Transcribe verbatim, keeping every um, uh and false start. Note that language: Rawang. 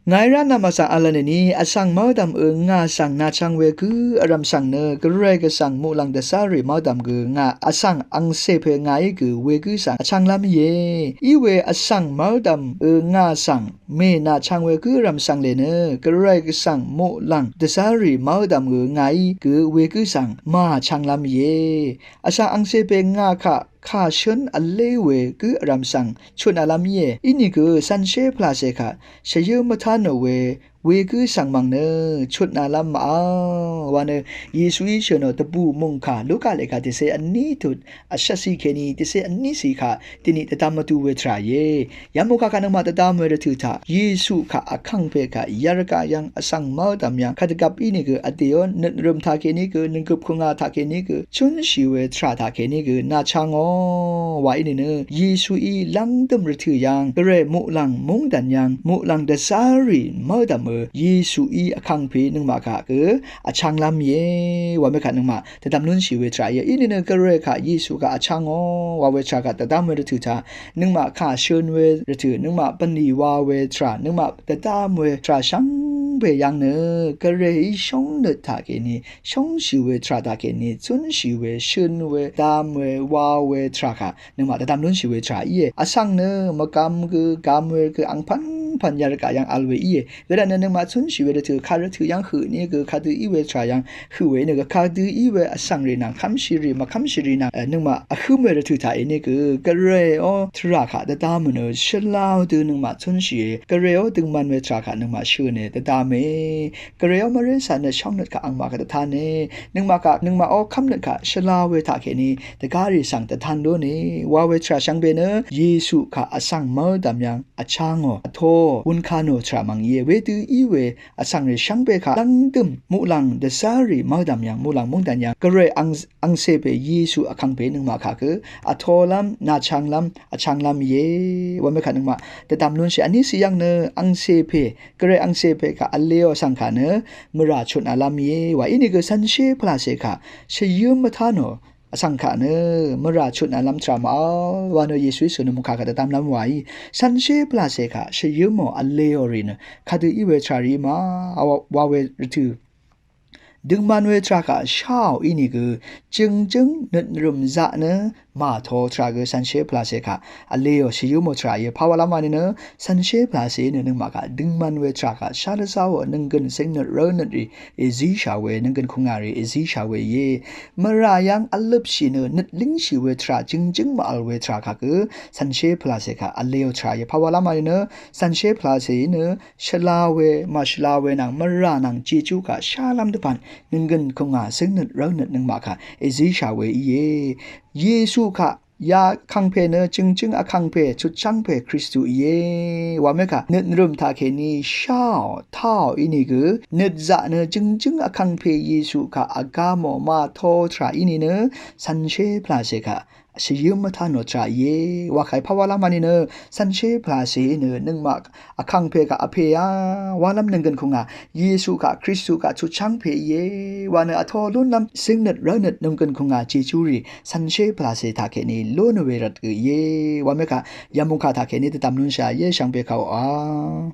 Ngàí rá nvm vsvng v̄l lvnø ni, vsvng mv́rdv̀m ø ngà svng nàchv̄ng we gǿ vrv̀m svng nø, Gvray Gvsvng muqlàng dvzá rì mv́rdv̀m gø ngà vsvng angcè pè ngàí gø wegǿ svng vchv̄nglv́m íe. Iwe vsvng mv́rdv̀m ø ngà svng mè nàchv̄ng we gǿ vrv̀m svng lè nø, Gvray Gvsvng muqlàng dvzá rì mv́rdv̀m gø ngàí gø wegǿ svng màchv̄nglv́m íe. Vsvng angcè pè ngà kaq kà shǿn vlé we gǿ vrv̀m svng chutnalv́m íe. Inìgø cv̄nshé pvlàcè kaq shvyǿ mvtánò we wegǿ svng mv̀ng nø chutnalv́m màvl wa nø Yesuí shø̀nò dvbù mòngkà Luka lèkà dècé vní tut vshvtcì kèní dècé vní cì kaq dèní dvdvm vdu we tvrà íe. Yamukà kaq nøngmaq dvdvm we rvtø̀ taq Yesu kaq vkangpè kaq yarvgaq yv́ng vsvng mv́rdv̀m yv́ng kadvgvp ínìgø vdèó nøt rø̀m taqkèní gø nønggøp kùngà taqkèní gø chúnshì we tvrà taqkèní gø nàchv̄ngò wa ínìnø Yesuí lv́ngdø̀m rvtø̀ yv́ng Gvray muqlàng móngdàn yv́ng muqlàng dvzá rì mv́rdv̀m ø Yesuí vkangpè nøngmaq kaq gø vchv̄nglv́m íe. Wamekaq nøngmaq dvdvm lúnshì we tvrà íe. Inìnø Gvray kaq Yesu kaq vchv̄ngò wa we tvrà kaq dvdvm we rvtø̀ taq nøngmaq kà shøn we rvtø̀, nøngmaq bvnlì wa we tvrà, nøngmaq dvdvm we tvrà shvngbe yv́ng nø Gvrayí shóngnøt taqkèní shóngshì we tvrà taqkèní chúnshì we shøn we dvm we wa we tvrà kaq nøngmaq dvdvm lúnshì we tvrà íe. Vsvng nø mvgvm gø gvm we gø angpv̀npv̀n yarvgaq yv́ng vl we íe. Wervtnø nøngmaq chúnshì we rvtø̀ kaq rvtø̀ yv́ng høq ní gø kadø í we tvrà yv́ng høq we nø gø kadø í we vsvng rì nvng kv́mshì rì mvkv́mshì rì nvng, e, nøngmaq vhǿm we rvtø̀ taq èní gø Gvrayó tvrà kaq dvdvm nø shvlá dø nøngmaq chúnshìe. Gvrayó døngman we tvrà kaq nøngmaq shø̀ne dvdvme. Gvrayó mvré cà nø shóngnøt kaq angmaq kaq dvtanne. Nøngmaq kaq nøngmaqó kv́mnøt kaq shvlá we taqkèní dvgá rì svng dvtan lúne wa we tvrà shvngbe nø Yesu kaq vsvng mv́rdv̀m yv́ng vchv̄ngò vtō wūn kanò tvrà mv̀ng íe. Wedø í we vsvng rì shvngbe kaq lv́ngdø̀m muqlàng dvzá rì mv́rdv̀m yv́ng muqlàng móngdàn yv́ng Gvray ang angcè pè Yesu vkangpè nøngmaq kaq gø vtōlv́m nàchv̄nglv́m vchv̄nglv́m íe. Wamekaq nøngmaq dvdvm lúnshì vní cì yv́ng nø angcè pè Gvray angcè pè kaq vlēò vsvng kaq nø mvrà chutnalv́m íe. Wa inìgø cv̄nshé pvlàcè kaq shvyǿm mvtánò vsvng kaq nø mvrà chutnalv́m tvrà màvl wa nø Yesuí shø̀n nø mòngkà kaq dvdvmlv́m waí cv̄nshé pvlàcè kaq shvyǿmò vlēò rì nø kadø í we tvrà rì ma wa we rvtø̀ døngman we tvrà kaq sháò ínìgø jøngjǿng nøt nvrø̀m zaq nø màtō tvrà gø cv̄nshé pvlàcè kaq vlēò shvyǿmò tvrà íe. Pawalv́m wa nìnø cv̄nshé pvlàcè nø nøngmaq kaq døngman we tvrà kaq shá dvzáò nønggøn céngnøt rv́lnøt rì èzíshà we nønggøn kùngà rì èzíshà we íe. Mvrà yv́ng vløpshì nø nøt língshì we tvrà jøngjǿng màvl we tvrà kaq gø cv̄nshé pvlàcè kaq vlēò tvrà íe. Pawalv́m wa nìnø cv̄nshé pvlàcèí nø shvla we màshvla we nvng mvrà nvng jejú kaq shálv́m dvpv̀n nønggøn kùngà céngnøt rv́lnøt nøngmaq kaq èzíshà we íe. Yesu kaq ya vkangpè nø jøngjǿng vkangpè chutchv́ngpè Kristu íe. Wamekaq nøt nvrø̀m taqkèní sháò táò ínìgø nøt zaq nø jøngjǿng vkangpè Yesu kaq vgámò màtō tvrà í nìnø cv̄nshé pvlàcè kaq shvyǿm mvtánò tvrà íe. Wakàí pawalv́m wa nìnø cv̄nshé pvlàcèí nø nøngmaq vkangpè kaq vpèá walv́m nønggøn kùngà Yesu kaq Kristu kaq chutchv́ngpè íe. Wa nø vtō lúnlv́m céngnøt rv́lnøt nønggøn kùngà jejú rì cv̄nshé pvlàcè taqkèní lúnò we rvt gø íe. Wamekaq yamukà taqkèní dvdvm lúnshà íe shvngbe kàòá.